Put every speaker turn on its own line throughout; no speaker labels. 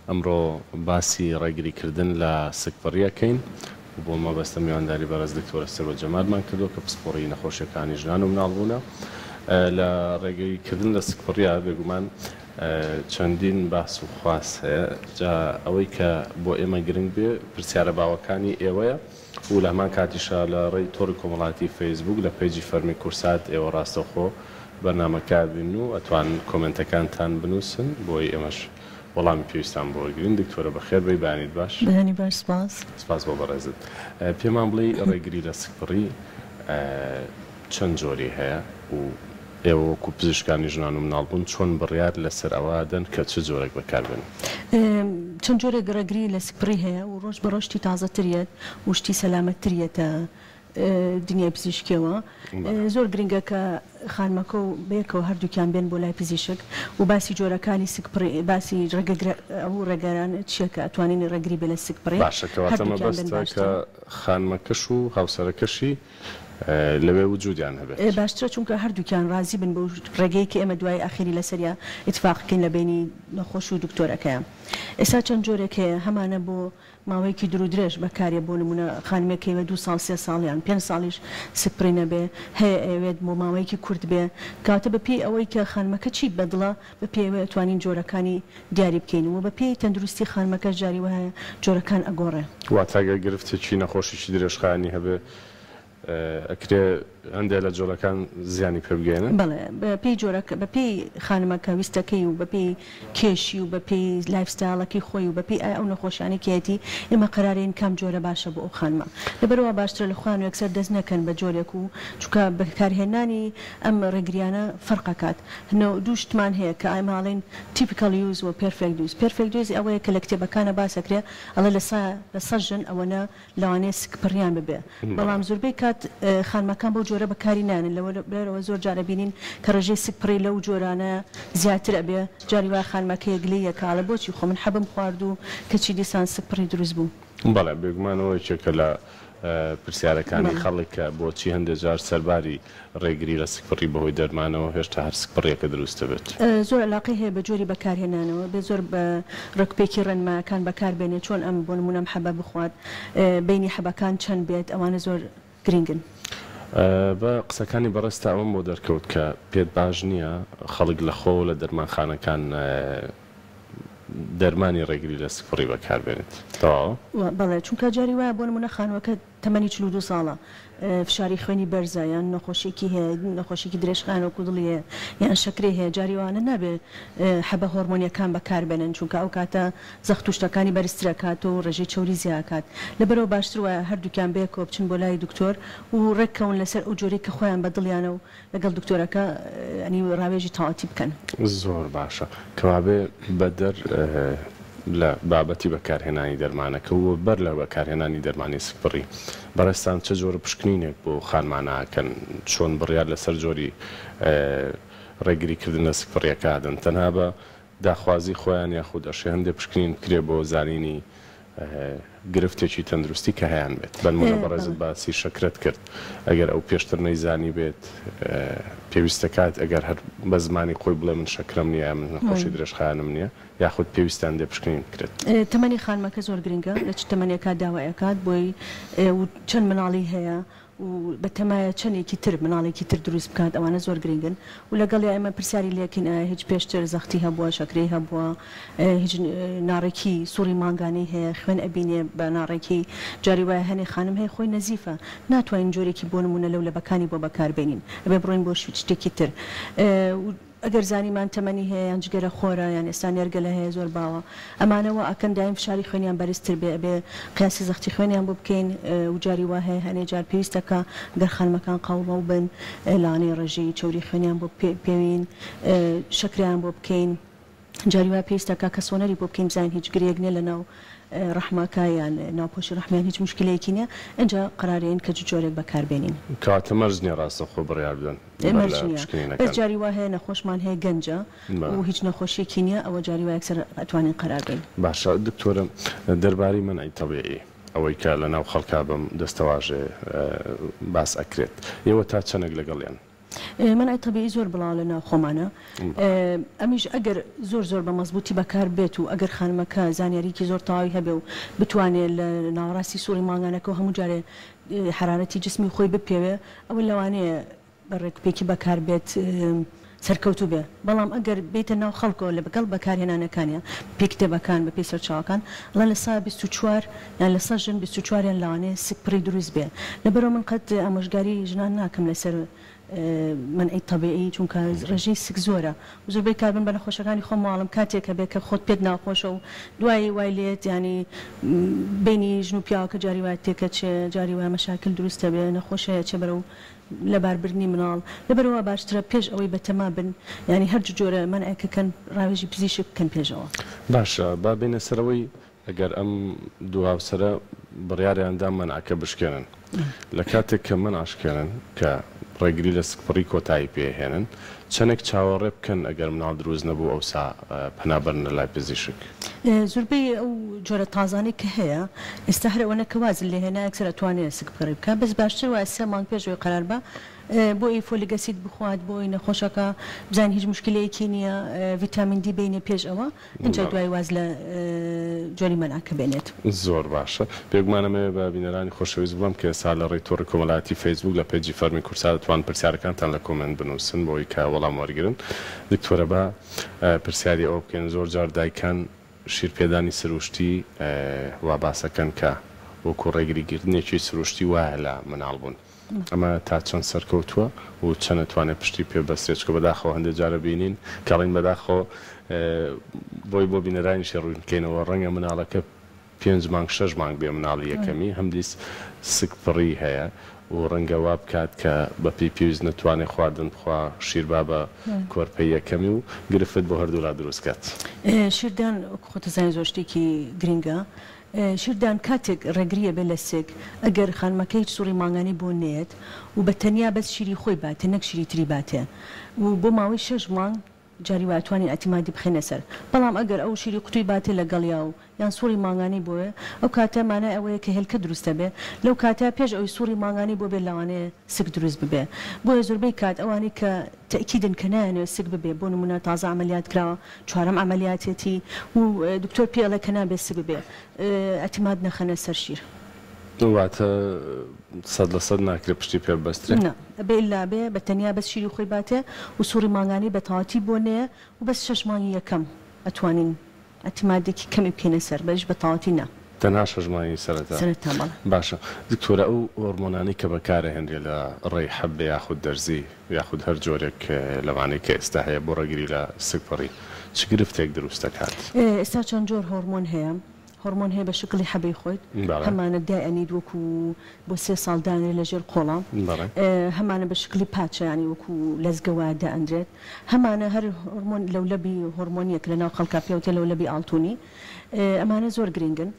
ئەمڕۆ باسی ڕێگری کردن لە سکپڕی ئەکەین و بۆ مەبەستە میوانداری بەڕێز دکتۆرە سروە جەمالمان کردووە کە پسپۆڕی نەخۆشیەکانی ژنان و مناڵبوونە. لە ڕێگری کردن لە سکپڕیا بێگومان چەندین باس و خواست هەیە جا ئەوەی کە بۆ ئێمە گرنگ بێ پرسیارە باوەکانی ئێوەیە و لە هەمان کاتیشا لە ڕێی تۆڕی کۆمەڵایەتی فەیسبووک لە پەیجی فەرمی کورسات ئێوە ڕاستەوخۆ بەرنامەکە ئەبینن و ئەتوانن کۆمێنتەکانتان بنووسن بۆی ئێمەش وەڵامی پێویستان بۆ وەرگرین. دکتۆرە بەخێر بێی بەیانیت باش.
بەیانی باش سپاس.
سپاس بۆ بەڕێزت. پێمان بڵێی ڕێگری لە سکپڕی چەند جۆری هەیە و ئێوە وەکو پزیشکانی ژنان و مناڵبوون چۆن بڕیار لەسەر ئەوە ئەدەن کە چ جۆرێک بەکار بێنن؟
چەند جۆرێک ڕێگری لە سکپڕی هەیە و ڕۆژ بە ڕۆژ شتی تازەتر یەت و شتی سەلامەتتر یەتە دنیای پزیشکیەوە. زۆر گرنگە کە خانمەکە و بەیەکەوە هەردووکیان بێن بۆ لای پزیشک و باسی جۆرەکانی سکپڕی باسی ڕێگەگرە ئەو ڕێگەرانە چیە کە ئەتوانین ڕێگری بێ لە سکپڕی
باشە کەواتە
هەردووکیان بێن
مەبەستە کە
باشترە.
خانمەکەش و هاوسەرەکەشی لەوێ وجودیان هەبێت.
باشترە چونکە هەردووکیان ڕازی بن بەو ڕێگەی کە ئێمە دوای ئاخیری لەسەریا ئیتفاق کەین لە بەینی نەخۆش و دکتۆرەکەیا. ئێستا چەند جۆرێک هەیە هەمانە بۆ ماوەیەکی دورو درێژ بەکاریە بۆ نمونە خانمێک ئەیەوێت دوو ساڵ سێ ساڵ یان پێنج ساڵیش سکپڕی نەبێ هەیە ئەیەوێت بۆ ماوەیەکی کورت بێ کەواتە بە پێی ئەوەی کە خانمەکە چی بەدڵە بە پێی ئەوەی ئەتوانین جۆرەکانی دیاری بکەین و بە پێی تەندروستی خانمەکەش جاری وایە جۆرەکان ئەگۆڕێ.
واتە گەر گرفتێکی نەخۆشیی درێژخایەنی هەبێ ئەکرێ هەندێ لە جۆرەکان زیانی پێ بگەیەنن؟
بەڵێ بە پێی جۆرەکە بە پێی خانمەکە ویستەکەی و بە پێی کێشی و بە پێی life style ەکەی خۆی و بە پێی ئایا ئەو نەخۆشیانەی کە هەیەتی ئێمە قەرارەین کام جۆرە باشە بۆ ئەو خانمە لەبەرئەوە باشترە لە خۆیان و یەکسەر دەست نەکەن بە جۆرێک و چونکە بەکارهێنانی ئەم ڕێگریانە فەرق ئەکات نۆ دوو شتمان هەیە کە ئێمە ئەڵێین Typical use و Perfect use Perfect use ئەوەیە کە لە کتێبەکانا باس ئەکرێ ئەڵێ لە سا لە سە ژن ئەوەنە لەوانەیە سکپڕیان ببێ بەڵام زۆربەی کات خانمەکان بەو جۆرە بەکاری نایەنن لەوەرەوە زۆر جار ئەبینین کە ڕێژەی سکپڕی لەو جۆرانە زیاتر ئەبێ جاری وایە خانمەکە گلەیی ئەکا ئەڵێ بۆچی خۆ من حەبم خوارد و کەچی دیسان سکپڕی دروست بوو.
بەڵێ بێگومان ئەوە یەکێکە لە پرسیارەکانی خەڵک کە بۆچی هەندێ جار سەرباری ڕێگری لە سکپڕی بەهۆی دەرمانەوە هێشتا هەر سکپڕیەکە دروست دەبێت؟
زۆر ئەلاقەی هەیە بە جۆری بەکارهێنانەوە بێ زۆر بە ڕێکوپێکی ڕێنمایەکان بەکار بێنێ چۆن ئەم بۆ نموونە ئەم حەبە بخوات بەینی حەبەکان چەند بێت ئەوانە زۆر گرینگن.
بە قسەکانی بەڕێزتا ئەوەم بۆ دەرکەوت کە پێت باش نییە خەڵک لە خۆوە لە دەرمانخانەکان دەرمانی ڕێگری لە سکپڕی بەکار بێنێت تەواوە؟
بەڵێ چونکە جاری وایە بۆ نموونە خانووەکە تەمەنی 42 ساڵە فشاری خوێنی بەرزە یان نەخۆشیەکی هەیە نەخۆشیەکی درێژخایەن وەکو دڵی هەیە یان شەکرەی هەیە جاری وانە نابێ حەبە هۆرمۆنیەکان بەکار بێنن چونکە ئەو کاتە زەخت و شتەکانی بەرزتر ئەکات و ڕێژەی چەوری زیا ئەکات لەبەرئەوە باشتر وایە هەردووکیان بەیەکەوە بچن بۆ لای دکتۆر و ڕێککەون لەسەر ئەو جۆرەی کە خۆیان بە دڵیانە و لەگەڵ دکتۆرەکە یانی ڕاوێژی تەواوەتی بکەن.
زۆر باشە کەوابێ بەدەر لە بابەتی بەکارهێنانی دەرمانەکە و بەر لە بەکارهێنانی دەرمانی سکپڕی بەڕێزتان چ جۆرە پشکنینێک بۆ خانمانە ئەکەن چۆن بڕیار لەسەر جۆری ڕێگری کردن لە سکپڕیەکە ئەدەن تەنها بە داخوازی خۆیان یاخود ئەشێ هەندێ پشکنین بکرێ بۆ زانینی گرفتێکی تەندروستی کە هەیان بێت بەنمونە بەڕێزت باسی شەکرەت کرد ئەگەر ئەو پێشتر نەیزانیبێت پێویستەکات ئەگەر هەر بە زمانی خۆی بڵێ من شەکرەم نییە یا من نەخۆشی درێژخایەنم نییە یاخود پێویستە هەندێ پشکنین بکرێت.
تەمەنی خانمەکە زۆر گرنگە لە چ تەمەنێکا داوای ئەکات بۆی و چەند مناڵی هەیە و بەتەمایە چەنێکی تر مناڵێکی تر دروست بکات ئەوانە زۆر گرنگن و لەگەڵیا ئێمە پرسیاری لێکەین ئایا هیچ پێشتر زەختی هەبووە شەکرەی هەبووە هیچ ناڕێکی سوڕی مانگانەی هەیە خوێن ئەبینێ بە ناڕێکی جاری وایە هەنێ خانم هەیە خۆی نەزیفە ناتوانین جۆرێکی بۆ نموونە لەولەبەکانی بۆ بەکار بێنین ئەبێ بڕۆین بۆ شتێکی تر و ئەگەر زانیمان تەمەنی هەیە یان جگەرە خۆرە یان ئێستا نێرگەلە هەیە زۆر باوە ئەمانە وا ئەکەن دایم فشاری خوێنیان بەرز تر بێ ئەبێ قیاسی زەختی خوێنیان بۆ بکەین و جاری وا هەیە هەنێ جار پێویستە کە گەر خانمەکان قەڵەو بن لانەی ڕێژەی چەوری خوێنیان بۆ پێوین شەکرەیان بۆ بکەین جاری وا پێویستە کە کە سۆنەری بۆ بکەین بزانین هیچ گرێیەک نیە لەناو ڕەحمەکە یان ناوپۆشی ڕەحمیان هیچ موشکیلەیەکی نیە ئینجا قەرارەین کە چ جۆرێک بەکار بێنین.
کەواتە مەرج نیە ڕاستەوخۆ بڕیار بدەن بەر
مەرج
لە
نیە بەس
پشکنینەکان.
جاری وا هەیە نەخۆشمان هەیە گەنجە و هیچ نەخۆشیەکی نیە ئەوە جاری وا یەکسەر ئەتوانین قەرار بەین.
باشە دکتۆرە دەربارەی مەنعی تەبیعی ئەوەی کە لەناو خەڵکا بەم دەستەواژەیە باس ئەکرێت ئێوە تا چەنێک لەگەڵیان؟
مەنعی تەبیعی زۆر بڵاوە لە ناو خۆمانا ئەمیش ئەگەر زۆر زۆر بە مەزبوتی بەکار بێت و ئەگەر خانمەکە زانیاریکی زۆر تەواوی هەبێ و بتوانێ لە ناوەڕاستی سوڕی مانگانەکە و هەموو جارێ حەرارەتی جسمی خۆی بپێوێ ئەوە لەوانەیە بە ڕێکوپێکی بەکار بێت سەرکەوتوو بێ بەڵام ئەگەر بێیتە ناو خەڵکەوە لەگەڵ بەکارهێنانەکانیا بەپێی کتێبەکان بەپێی سەرچاوەکان ئەڵێن 24% یان لە سەد ژن 24 یان لەوانەیە سکپڕی دروست بێ لەبەرئەوە من قەت ئامۆژگاری ژنان ناکەم لەسەر مەنعی تەبیعی چونکە ڕێژەی سک زۆرە و زۆربەی کات من بە نەخۆشەکانی خۆم واڵم کاتێک هەبێ کە خۆت پێت ناخۆشە و دوایی وای لێت یانی بەینی ژن و پیاوەکە جاری وایە تێکەچێ جاری وایە مەشاکل دروست ئەبێ نەخۆش هەیە ئەچێ بەرەو لەباربردنی مناڵ لەبەرئەوە باشترە پێش ئەوەی بەتەما بن یانی هەر جۆرە مەنعێک کەن ڕاوێژی پزیشک بکەن پێش ئەوە.
باشە با بێینە سەر ئەوەی ئەگەر ئەم دوو هاوسەرە بڕیاریان دا مەنعەکە بشکێنن لە کاتێک کە مەنع شکێنن کە ڕێگری لە سکپڕی کۆتایی پێ هێنن چەنێک چاوەڕێ بکەن ئەگەر مناڵ دروست نەبوو ئەوسا پەنا بەرنە لای پزیشک؟
زۆربەی ئەو جۆرە تازانەی کە هەیە ئێستا هەر ئەوەنە کە وازت لێ هێنا یەکسەر ئەتوانێ سکپڕی بکا بەس باشتر وایە سێ مانگ پێش ئەوەی قەرار با بۆ ی folic acid بخوات بۆ ی نەخۆشەکە بزانین هیچ موشکیلەیەکی نیە ڤیتامین دی بینێ پێش ئەوە ئینجا دوای واز لە جۆری مەنعەکە بێنێت.
زۆر باشە. بێگومان ئەمەوێ بە بینەرانی خۆشەویست بڵێم کە ئێستا لە ڕێی تۆڕی کۆمەلایەتی فەیسبووک لە page ی فەرمی کوردسات دەتوانن پرسیارەکانتان لە comment بنووسن بۆ ئەوەی کە وەڵام وەرگرن. دکتۆرە با پرسیاری ئەوە بکەین زۆر جار دایکان شیرپێدانی سروشتی وا باسەکەن کە وەکو ڕێگریگرتنێکی سروشتی وایە لە مناڵبوون. ئەمە تا چەند سەرکەوتووە و چەند ئەتوانێت پشتی پێ بەسترێت چونکە بەداخەوە هەندێک جار ئەبینین کە ئەڵێین بەداخەوە بۆی بۆ بینەرانیشی ڕوون بکەینەوە ڕەنگە مناڵەکە پێنج مانگ شەش مانگ بێ مناڵی یەکەمی هەمدیس سک پڕی هەیە و ڕەنگە وا بکات کە بە پێی پێویست نەتوانێت خواردن بخوا شیر با بە کۆرپەی یەکەمی و گرفت بۆ هەردوولا دروست کات.
شیردان وەک خۆت ئەزانی زۆر شتێکی گرینگە شیردان کاتێک ڕێگری ئەبێت لە سک ئەگەر خانمەکە هیچ سوڕی مانگانەی بۆ نەیەت و بە تەنیا بەس شیری خۆی باتێ نەک شیری تری باتێ و بۆ ماوەی شەش مانگ جاری وایە توانین ئیعتیمادی بخەینە سەر بەڵام ئەگەر ئەو شیری قوتوی باتێ لەگەڵیا و یان سوڕی مانگانەی بۆیە ئەو کاتە مانای ئەوەیە کە هێلکە دروست ئەبێ لەو کاتە پێش ئەوەی سوڕی مانگانەی بۆ بێت لەوانەیە سک دروست ببێ بۆیە زۆربەی کات ئەوانەی کە تەئکیدن کە نایانەوێ سک ببێ بۆ نمونە تازە عەمەلیات کراوە چوارەم عەمەلیاتیەتی و دکتۆر پێی ئەڵێ کە نابێ سک ببێ ئیعتیماد نەخەنە سەر شیر.
واتە 100% ناکرێ پشتی پێ ببەسترێ؟
نا ئەبێ ئیلا بێ بە تەنیا بەس شیری خۆی باتێ و سوڕی مانگانەی بە تەواوەتی بۆ نەیە و بەس شەش مانگی یەکەم ئەتوانین ئیعتیمادێکی کەمی بکەینە سەر بەش بە تەواوەتی نا.
تەنها شەش مانگی سەرەتا؟
سەرەتا بەڵێ.
باشە دکتۆرە ئەو هۆرمۆنانەی کە بەکارئەهێنرێ لە ڕێی حەب یاخود دەرزی یاخود هەر جۆرێک لەوانەی کە ئێستا هەیە بۆ ڕێگری لە سکپڕی چ گرفتێک دروست دەکات؟
ئێستا چەند جۆر هۆرمۆن هەیە هۆرمۆن هەیە بە شکڵی حەبەی خۆیت هەمانە دایئەنیت وەکو بۆ سێ ساڵ دانرێت لە ژێر قۆڵا هەمانە بە شکڵی patch ە یانی وەکو لەزگە وایە دائەنرێت هەمانە هەر هۆرمۆن لەولەبی هۆرمۆنیە کە لە ناو خەڵکا پێوتێ لەولەبی ئاڵتونی ئەمانە زۆر گرنگن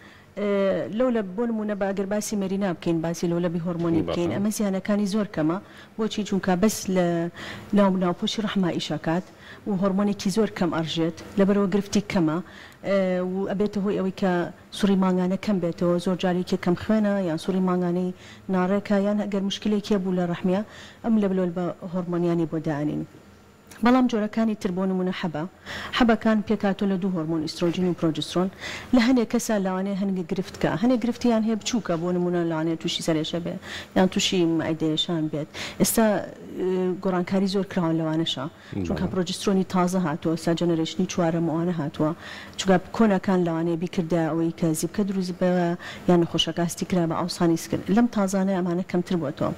لەولەب بۆ نمونە با گەر باسی مێرینا بکەین باسی لەولەبی هۆرمۆنی بکەین ئەمە زیانەکانی زۆر کەمە بۆچی چونکە بەس لە ناو ناوپۆشی ڕەحما ئیش ئەکات و هۆرمۆنێکی زۆر کەم ئەڕژێت لەبەرئەوە گرفتی کەمە و ئەبێتە هۆی ئەوەی کە سوڕی مانگانە کەم بێتەوە زۆر جار یەکێک کەم خوێنە یان سوڕی مانگانەی ناڕێکە یان ئەگەر موشکیلەیەکی هەبوو لە ڕەحمیا ئەم لەولەبە هۆرمۆنیانەی بۆ دائەنین. بەڵام جۆرەکانی تر بۆ نموونە حەبە، حەبەکان پێکهاتوون لە دوو هۆرمۆن ئیسترۆجین و پرۆجسترۆن، لە هەنێ کەسا لەوانەیە هەنگێ گرفت کا، هەنێ گرفتیان هەیە بچووکە بۆ نموونە لەوانەیە تووشی سەرئێشە بێ یان تووشی مەعیدەیەشان بێت، ئێستا گۆڕانکاری زۆر کراوە لەوانەشا چونکە پرۆجسترۆنی تازە هاتووە ئێستا generation ی چوارەم و ئەوانە هاتووە چونکە کۆنەکان لەوانەیە بیکردایە ئەوەی کە زیپکە دروست بێ یان نەخۆشەکە هەستی کرا بە ئاوسانی سک لەم تازانە ئەمانە کەمتر بۆتەوە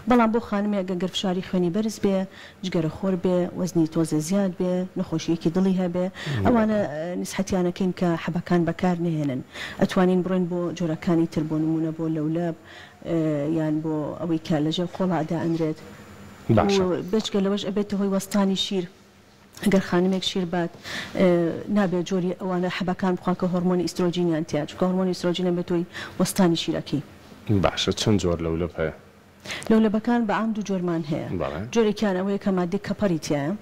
بەڵام بۆ خانمێک ئەگەر فشاری خوێنی بەرز بێ جگەرەخۆر بێ، وەزنی تۆزێ زیاد بێ، نەخۆشییەکی دڵی هەبێ، ئەوانە نسحەتیان ئەکەین کە حەبەکان بەکار نەهێنن. ئەتوانین بڕۆین بۆ جۆرەکانی تر بۆ نموونە بۆ لەولەب یان بۆ ئەوەی کە لەژێر قۆڵا دائەنرێت.
باشە.
و بێجگە لەوەش ئەبێتە هۆی وەستانی شیر. ئەگەر خانمێک شیر بات نابێ جۆری ئەوانە حەبەکان بخوا کە هۆرمۆنی ئیسترۆجینیان تیایە چونکە هۆرمۆنی ئیسترۆجین ئەبێتە هۆی وەستانی شیرەکەی.
باشە چەند جۆر لەولەب هەیە؟
لەولەبەکان بە عام دوو جۆرمان هەیە جۆرێکیان ئەوەیە کە مادەی copper ی تیایە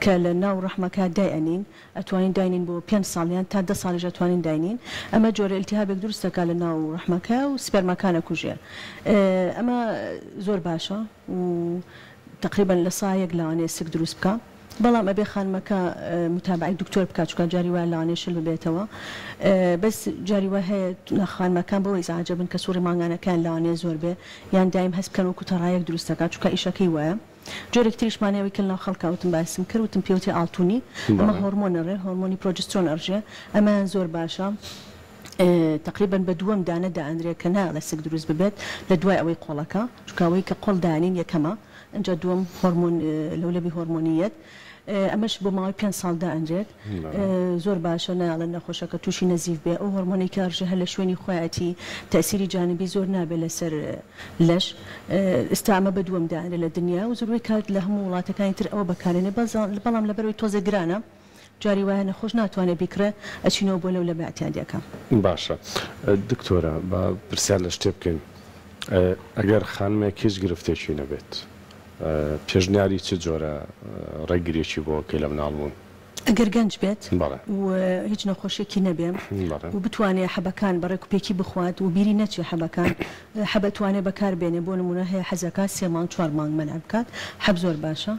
کە لە ناو ڕەحمەکە دایئەنین ئەتوانین داینین بۆ پێنج ساڵ یان تا دە ساڵیش ئەتوانین داینین ئەمە جۆرە ئیلتیهابێک دروست دەکات لە ناو ڕەحمەکە و سپێرماکان ئەکوژێ ئەمە زۆر باشە و. تەقریبەن لە سا یەک لەوانەیە سک دروست بکا بەڵام ئەبێ خانمەکە متابەعەی دکتۆر بکات چونکە جاری وایە لەوانەیە شل ببێتەوە بەس جاری وا هەیە خانمەکان بەوە ئیزعاجە بن کە سوڕی مانگانەکەیان لەوانەیە زۆر بێ یان دایم هەست بکەن وەکو تەڕایەک دروست دەکات چونکە ئیشەکەی وایە جۆرێکی تریشمان هەیە ئەوەی کە لەناو خەڵکا وتم باسم کرد وتم پێوترێ ئاڵتونی ئەمە هۆرمۆن ئەڕێ هۆرمۆنی پرۆجسترۆن ئەڕژێ ئەمەیان زۆر باشە تەقریبەن بە دووەم دانە دائەنرێ کە نایەڵێ سک دروست ببێت لە دوای ئەوەی قۆڵەکە چونکە ئەوەی کە قۆڵ دانین یەکەمە ئینجا دووەم هۆرمۆن لەولەبی هۆرمۆنی یەت ئەمەش بۆ ماوەی پێنج ساڵ دائەنرێت زۆر باشە نایەڵێ نەخۆشەکە تووشی نەزیف بێ ئەو هۆرمۆنەی کە ئەڕژێ هەر لە شوێنی خۆیەتی تەئسیری جانبی زۆر نابێ لەسەر لەش ئستا ئەمە بە دووەم دائەنرێ لە دنیا و زۆربەی کات لە هەموو وڵاتەکانی تر ئەوە بەکارێنێ بەڵام لەبەرئەوەی تۆزێ گرانە جاری وایە نەخۆش ناتوانێ بیکڕێ ئەچینەوە بۆ لەولەبە ئیعتیادیەکە.
باشە دکتۆرە با پرسیار لە شتێ بکەین ئەگەر خانمێک هیچ گرفتێکی نەبێت پێشنیاری چ جۆرە ڕێگریەکی بۆ ئەکەی لە مناڵ بوون؟
ئەگەر گەنج بێت و هیچ نەخۆشیەکی نەبێ و بتوانێ حەبەکان بە ڕێک و پێکی بخوات و بیری نەچێ حەبەکان حەب ئەتوانێ بەکار بێنێ بۆ نمونە هەیە حەزەکات سێ مانگ چوار مانگ مەنع بکات حەب زۆر باشە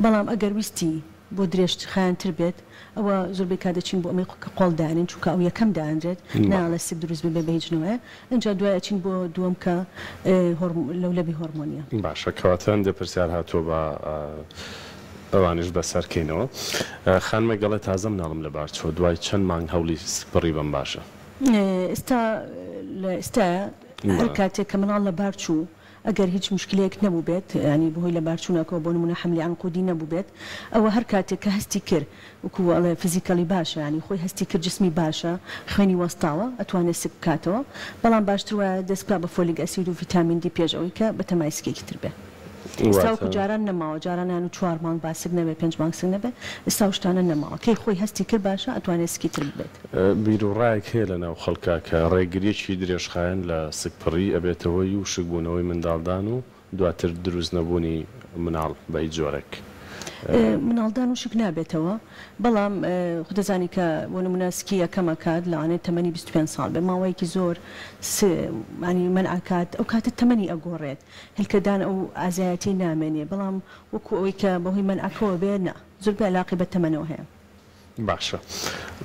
بەڵام ئەگەر ویستی بۆ درێژ خایەن تر بێت ئەوە زۆربەی کات دەچین بۆ ئەمەی کە قۆڵ دانێن چونکە ئەو یەکەم دانرێت نایەڵێ سک دروست ببێ بە هیچ نەوعێ ئینجا دوای ئەچین بۆ دووەم کە لەولەبی هۆرمۆنیە.
باشە کەواتە هەندێ پرسیار هاتووە با ئەوانیش بەسەر کەینەوە. خانمێک ئەڵێ تازە مناڵم لەبار چووە دوای چەند مانگ هەوڵی سکپڕی بەم باشە؟
ئێستا لە ئێستایا هەر کاتێک کە مناڵ لەبار چوو ئەگەر هیچ موشکیلەیەک نەبووبێت یانی بەهۆی لەبارچوونەکەوە بۆ نموونە حەملی عەنقودی نەبووبێت ئەوە هەر کاتێک کە هەستی کرد وەکو ئەڵێ physically باشە یانی خۆی هەستی کرد جسمی باشە خوێنی وەستاوە ئەتوانێت سک بکاتەوە بەڵام باشتر وایە دەست بکات بە folic acid و ڤیتامین دی پێش ئەوەی کە بەتەمای سکێکی تر بێ ئێستا وەکو جاران نەماوە جاران یان چوار مانگ با سک نەبێ پێنج مانگ سک نەبێ ئێستا ئەو شتانە نەماوە کەی خۆی هەستی کرد باشە ئەتوانێت سکی تر ببێت.
بیروڕایەک هەیە لەناو خەڵکا کە ڕێگریەکی درێژخایەن لە سکپڕی ئەبێتە هۆی وشکبوونەوەی منداڵدان و دواتر دروست نەبوونی مناڵ بە هیچ جۆرێک.
مناڵدان وشک نابێتەوە بەڵام خۆت دەزانی کە بۆ نمونە سکی یەکەم ئەکات لەوانەیە تەمەنی 25 ساڵ بێ ماوەیەکی زۆر س یانی مەنع ئەکات ئەو کاتە تەمەنی ئەگۆڕێت هێلکەدان ئەو ئازایەتیەی نامێنێ بەڵام وەکو ئەوەی کە بەهۆی مەنعەکەوە بێ نا زۆربەی عەلاقەی بە تەمەنەوە هەیە.
باشە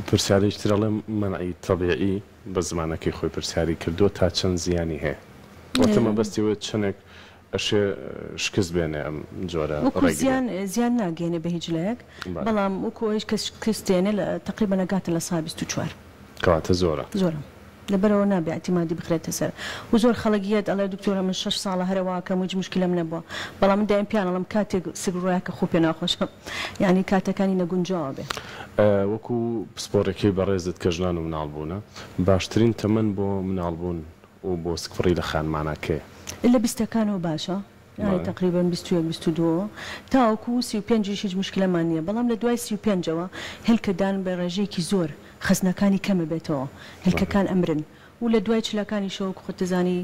پرسیارێکی تر ئەڵێم مەنعی تەبیعی بە زمانەکەی خۆی پرسیاری کردووە تا چەند زیانی هەیە واتە مەبەستی ئەوەیە چەنێک ئەشێ شکست بێنێ ئەم جۆرە
وەکو
ڕێگریە؟
زیان زیان ناگەیەنێ بە هیچ لایەک بەڵام وەکو ئەوەی کە شکست دێنێ لە تەقریبەن ئەگاتە 24%.
کەواتە زۆرە.
زۆرە. لەبەرئەوە نابێ ئیعتیمادی بخرێتە سەر و زۆر خەڵک یەت ئەڵێ دکتۆرە من شەش ساڵە هەرە واکەم و هیچ موشکیلەم نەبووە بەڵام من دایم پیان ئەڵێم کاتێک سک ڕۆیا کە خۆو پێ ناخۆشە یانی کاتەکانی نەگونجاوە بێ.
وەکو پسپۆڕێکەی بەڕێزت کە ژنان و مناڵ بوونە باشترین تەمەن بۆ مناڵ بوون و بۆ سکپڕی لە خانمانا کەیە؟
لە بیستەکانەوە باشە یانی تەقریبەن 21 22ەوە تاوەکو 35 یش هیچ موشکیلەمان نیە بەڵام لە دوای 35ەوە هێلکە دان بە ڕێژەیەکی زۆر خەزنەکانی کەم ئەبێتەوە هێلکەکان ئەمرن و لە دوای چلەکانیشەوە وەکو خۆت دەزانی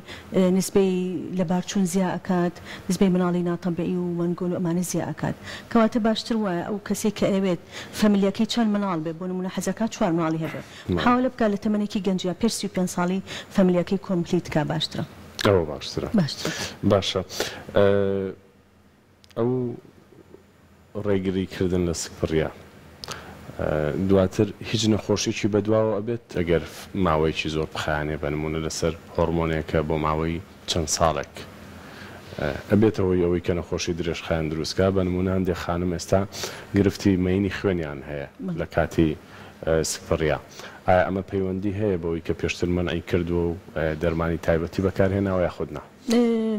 نسبەی لەبارچوون زیا ئەکات نسبەی مناڵی ناتەبیعی و مەنگۆل و ئەمانە زیا ئەکات کەواتە باشتر وایە ئەو کەسەی کە ئەیەوێت فەملیەکەی چەند مناڵ بێ بۆ نمونە حەزەکات چوار مناڵی هەبێ محاوەلە بکات لە تەمەنێکی گەنجیا پێش 35 ساڵی فەملیەکەی complete کا باشترە.
ئەوە باشترە.
باشترە.
باشە ئەو ڕێگری کردن لە سکپڕیە دواتر هیچ نەخۆشیەکی بەدواوە ئەبێت ئەگەر ماوەیەکی زۆر بخایەنێ بە نمونە لەسەر هۆڕمۆنێکە بۆ ماوەی چەند ساڵێک ئەبێتە هۆی ئەوەی کە نەخۆشی درێژخایەن دروست کا بە نمونە هەندێک خانم ئێستا گرفتی مەینی خوێنیان هەیە لە کاتی سکپڕیا ئایا ئەمە پەیوەندی هەیە بەوەی کە پێشتر مەنعی کردووە و دەرمانی تایبەتی بەکارهێناوە یاخود نا؟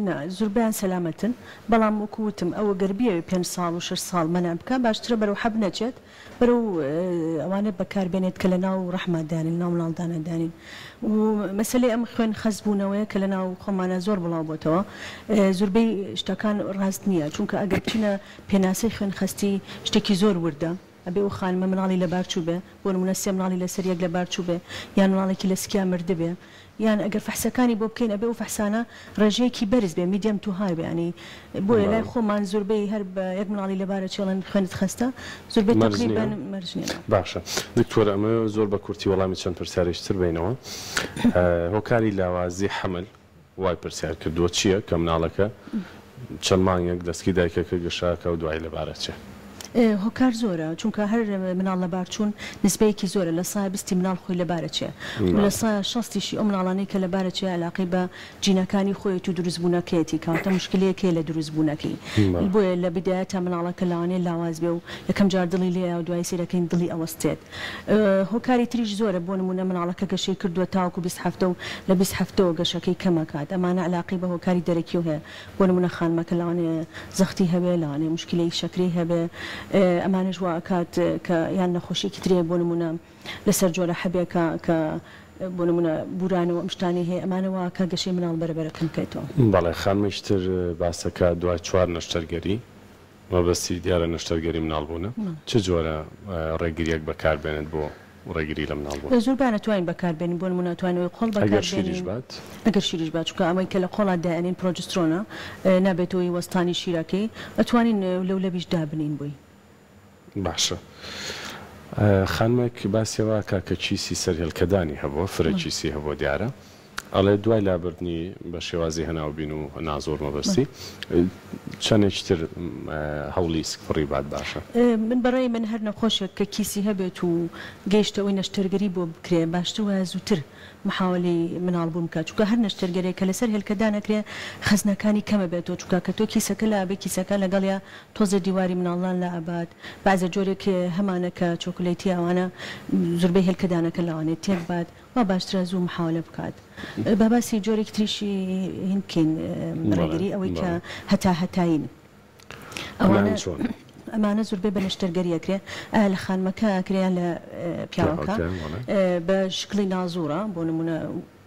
نا زوربەیان سەلامەتن بەڵام وەکو وتم ئەوە گەر بیەوێ پێنج ساڵ و شەش ساڵ مەنع بکا باشترە بەرەو حەب نەچێت بەرەو ئەوانە بەکار بێنێت کە لەناو ڕەحما دانین لەناو مناڵدانا دانین و مەسەلەی ئەم خوێن خەست بوونەوەیە کە لەناو خۆمانا زۆر بڵاو بۆتەوە زوربەی شتەکان ڕاست نییە چونکە ئەگەر بچینە پێناسەی خوێن خەستی شتێکی زۆر وردە ئەبێ ئەو خانمە مناڵی لەبار چووبێ بۆ نموونە سێ مناڵی لەسەر یەک لەبار چووبێ یان مناڵێکی لە سکیا مردبێ یان ئەگەر فەحسەکانی بۆ بکەین ئەبێ ئەو فەحسانە ڕێژەیەکی بەرز بێ medium to high بێ یانی بۆیە لای خۆمان زوربەی هەر بە یەک مناڵی لەبارە چێڵن خوێنت خەستە زوربەی
مەرج نییە؟
تەقریبەن مەرج نییە نا.
باشە دکتۆر ئەمەوێ زۆر بە کورتی وەڵامی چەند پرسیارێکی تر بەینەوە هۆکاری لاوازی حەمل وای پرسیار کردووە چییە کە مناڵەکە چەند مانگێک لەسکی دایکەکە گەشە ئەکا و دوایی لەبار ئەچێ؟
هۆکار زۆرە چونکە هەر مناڵ لەبارچوون نسبەیەکی زۆرە لە سایە بیستی مناڵ خۆی لەبار ئەچێ و لە سایە شەستیشی ئەو مناڵانەی کە لەبار ئەچێ ئەلاقەی بە جینەکانی خۆیەتی و دروست بوونەکەیەتی کەواتە موشکیلەیەک هەیە لە دروست بوونەکەی بۆیە لە بیدایەتا مناڵەکە لەوانەیە لاواز بێ و یەکەم جار دڵی لێیا و دوایی سەیرەکەین دڵی ئەوەستێت هۆکاری تریش زۆرە بۆ نموونە مناڵەکە گەشەی کردووە تاوەکو 20 هەفتە و لە 20 هەفتەوە گەشەکەی کەم ئەکات ئەمانە علاقەی بە هۆکاری دەرەکیەوە هەیە بۆ نموونە خانمەکە لەوانەیە زەختی هەبێ لەوانەیە موشکیلەی شەکرەی هەبێ ئەمانەش وا ئەکات کە یان نەخۆشیەکی تری هەیە بۆ نموونە لەسەر جۆرە حەبێکە کە بۆ نموونە بورانەوە ئەم شتانەی هەیە ئەمانە وا ئەکا گەشەی مناڵ بەرە بەرە کەم بکەێتەوە.
بەڵێ خانمێکی تر باسەکە دوای چوار نەشتەرگەری مەبەستی دیارە نەشتەرگەری مناڵ بوونە چ جۆرە ڕێگریەک بەکار بێنێت بۆ ڕێگری لە مناڵ بوون؟
زۆربەیان ئەتوانین بەکار بێنین بۆ نموونە ئەتوانین ئەوەی قۆڵ بەکار
ئەگەر شیریش
بێنین
بات؟
ئەگەر شیریش بات چونکە ئەوەی کە لە قۆڵا دایئەنێین پرۆجسترۆنە نابێتە هۆی وەستانی شیرەکەی ئەتوانین لەولەبیش دابنێین بۆی.
باشە خانمێک باسی ئەوە ئەکا کە کیسی سەر هێلکەدانی هەبووە فرە کیسی هەبووە دیارە ئەڵێ دوای لابردنی بە شێوازی هەناوبین و نازۆر مەبەستی چەندێکی تر هەوڵی سکپڕی بات باشە؟
من بەڕای من هەر نەخۆشێک کە کیسی هەبێت و گەیشتە ئەوەی نەشتەرگەری بۆ بکرێ باشتر وایە زووتر محاوەلەی مناڵ بوون بکات چونکە هەر نەشتەرگەرێک کە لەسەر هێلکەدان ئەکرێ خەزنەکانی کەمەبێتەوە چونکە کە تۆ کیسەکە لابەی کیسەکە لەگەڵیا تۆزێ دیواری مناڵان لا ئەبات بەعزە جۆرێک هەمانە کە چۆکلێتیە ئەوانە زوربەی هێلکە دانەکە لەوانەیە تێک بات وا باشترە زوو محاوەلە بکات با باسی جۆرێکی تریشی هین بکەین ڕێگری ئەوەی کە هەتا هەتایین ئەوانە ئەمانە زوربەی بە نەشتەرگەری ئەکرێ ئایا لە خانمەکە ئەکرێ یان لە پیاوەکە بە شکڵی نازوڕە بۆ نمونە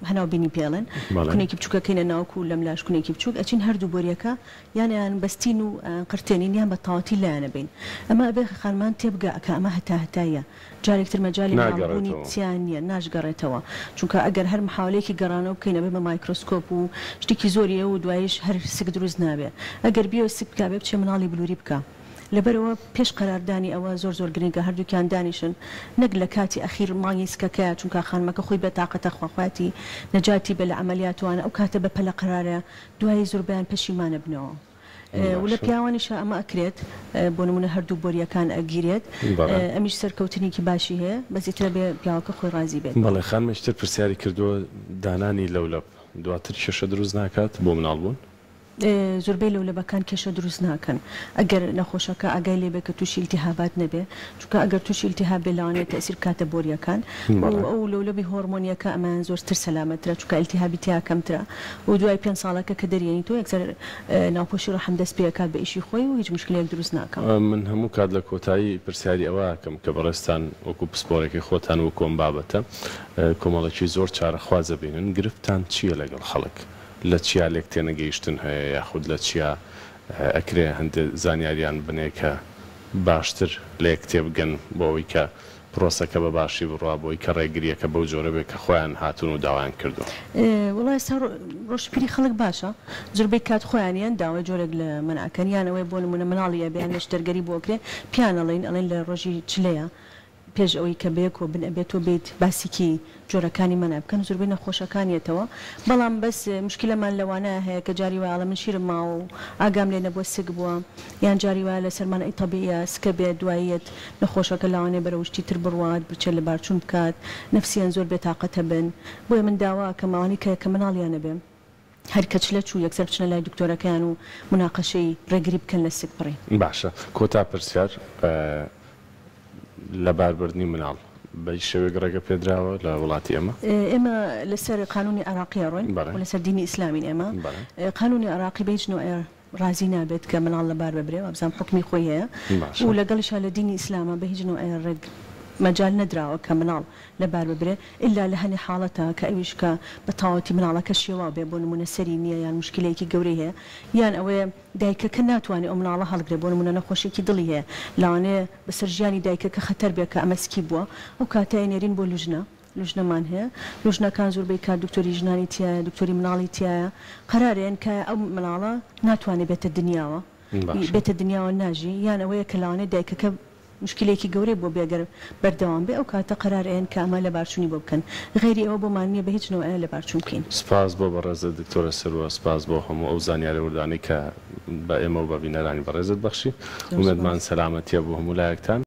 هەناو بینی پێ ئەڵێن کونێکی بچوک ئەکەینە ناوک و لەملاش کونێکی بچوک ئەچین هەردوو بۆریەکە یان ئەیان بەستین و ئەیان قرتێنین یان بە تەواوەتی لایان ئەبەین ئەمە ئەبێ خانمان تێبگا کە ئەمە هەتا هەتاییە جارێک تر مەجالی مناڵ بوونی
ناگەڕێتەوە.
تیا نیە ناشگەڕێتەوە چونکە ئەگەر هەر محاوەلەیەکی گەڕانەوە بکەین ئەبێ بە مایکرۆسکۆپ و شتێکی زۆریە و دواییش هەر سک دروست نابێ ئەگەر بیەوێ سک بکا ئەبێ بچێ مناڵی بلوری بکا. لەبەرئەوە پێش قەراردانی ئەوە زۆر زۆر گرنگە هەردووکیان دانیشن نەک لە کاتی ئەخیر مانگی سکەکەیا چونکا خانمەکە خۆی بێتاقەتە خوا خوایەتی نەجاتی بێ لە عەمەلیات وانە ئەو کاتە بە پەلە قەرارە دوایی زوربەیان پەشیمان ئەبنەوە و لە
باشە.
پیاوانیشا ئەمە ئەکرێت بۆ نمونە هەردوو بۆریەکان ئەگیرێت
بەڵێ.
ئەمیش سەرکەوتنیکی باشی هەیە بەس ئیتر ئەبێ پیاوەکە خۆی ڕازی بێت.
بەڵێ خانمێکی تر پرسیاری کردووە دانانی لەولەب دواتر کێشە دروست ناکات بۆ مناڵ بوون؟
زۆربەی لەولەبەکان کێشە دروست ناکەن ئەگەر نەخۆشەکە ئاگای لێ بێت کە تووشی ئیلتیهابات نەبێ چونکە ئەگەر تووشی ئیلتیهاب بێ لەوانەیە تەئسیر بکاتە بۆریەکان و ئەو لەولەبی هۆرمۆنیەکە ئەمەیان زۆرتر سەلامەترە چونکە ئیلتیهابی تیا کەمترە و دوای پێنج ساڵەکە کە دەریێنی تۆ یەکسەر ناوپۆشی ڕەحم دەست پێ ئەکات بە ئیشی خۆی و هیچ موشکلەیەک دروست ناکا.
من هەموو کات لە کۆتایی پرسیاری ئەوە ئەکەم کە بەڕێزتان وەکو پسپۆرێکی خۆتان وەکو ئەم بابەتە کۆمەڵێکی زۆر چارەخواز ئەبینن گرفتتان چیە لەگەڵ خەڵک؟ لە چیا لێک تێنەگەیشتن هەیە یاخود لە چیا ئەکرێ هەندێ زانیاریان بنێ کە باشتر لە یەک تێبگەن بۆ ئەوەی کە پرۆسەکە بە باشی بڕوا بۆی کە ڕێگریەکە بەو جۆرە بێ کە خۆیان هاتوون و داوایان کردووە.
وەڵا ئێستا ڕۆشنبیری خەڵک باشە زۆربەی کات خۆیان یان داوای جۆرێک لە مەنع ئەکەن یان ئەوەیە بۆ نموونە مناڵی ئەبێ یان نەشتەرگەری بۆ ئەکرێ پێیان ئەڵێین ئەڵێن لە ڕۆژی چلەیە پێش ئەوەی کە بەیەکەوە بن ئەبێت تۆ بێیت باسیکی جۆرەکانی مەنع بکەن زۆربەی نەخۆشەکان یەتەوە بەڵام بەس موشکیلەمان لەوانە هەیە کە جاری وایە ئەڵێ من شیرم ماوە و ئاگام لێ نەبووە سک بووە یان جاری وایە لەسەر مەنعی تەبیعیە سکە بێت دوایی یەت نەخۆشەکە لەوانەیە بەرەو شتی تر بڕوات بچێت لەبارچوون بکات نەفسیەن زۆر بێتاقەتە بن بۆیە من داوا ئەکەم ئەوانەی کە کە مناڵیان ئەبێ هەر کە چلە چوو یەکسەر بچنە لای دکتۆرەکەیان و موناقەشەی ڕێگری بکەن لە سکپڕی.
باشە کۆتا پرسیار لەباربردنی مناڵ بە هیچ شێوەیەک ڕێگە پێدراوە لە وڵاتی ئێمە؟
ئێمە لەسەر قانونی عێراقی ئەڕۆین و لەسەر دینی ئیسلامین ئێمە قانونی عێراقی بە هیچ نوعێ ڕازی نابێت کە مناڵ لەبار ببرێ وابزانم حوکمی خۆی هەیە و لەگەڵیشا لە دینی ئیسلاما بە هیچ نوعێ ڕێگ مەجال نەدراوە کە مناڵ لەبار ببرێ ئیلا لە هەنێ حاڵەتا کە ئەویش کە بە تەواوەتی مناڵەکە شێواو بێ بۆ نموونە سەری نییە یان موشکیلەیەکی گەورەی هەیە یان ئەوەیە دایکەکە ناتوانێ ئەو مناڵە هەڵگرێ بۆ نموونە نەخۆشیەکی دڵی هەیە لەوانەیە بەسەر ژیانی دایکەکە خەتەر بێ کە ئەمە سکی بووە ئەو کاتە ئەینێرین بۆ لوجنە لوجنەمان هەیە لوجنەکان زوربەی کات دکتۆری ژنانی تیایە دکتۆری مناڵی تیایە قەرارێن کە ئەو مناڵە ناتوانێ بێتە دنیاوە
باشە.
بێتە دنیاوە ناژی یان ئەوەیە کە لەوانەیە دایکەکە. موشکیلەیەکی گەورەی بۆ بێ گەر بەردەوام بێ ئەو کاتە قەرار ئەیەن کە ئەمە لەبارچوونی بۆ بکەن غەیری ئەوە بۆمان نیە بە هیچ نەوعێ لەبارچوون بکەین.
سپاس بۆ بەڕێزت دکتۆرە سروە، سپاس بۆ هەموو ئەو زانیارە وردانەی کە بە ئێمە و بە بینەرانی بەڕێزت بەخشی.
زۆر
ئومێدمان
سپاس.
سەلامەتیە بۆ هەموو لایەکتان.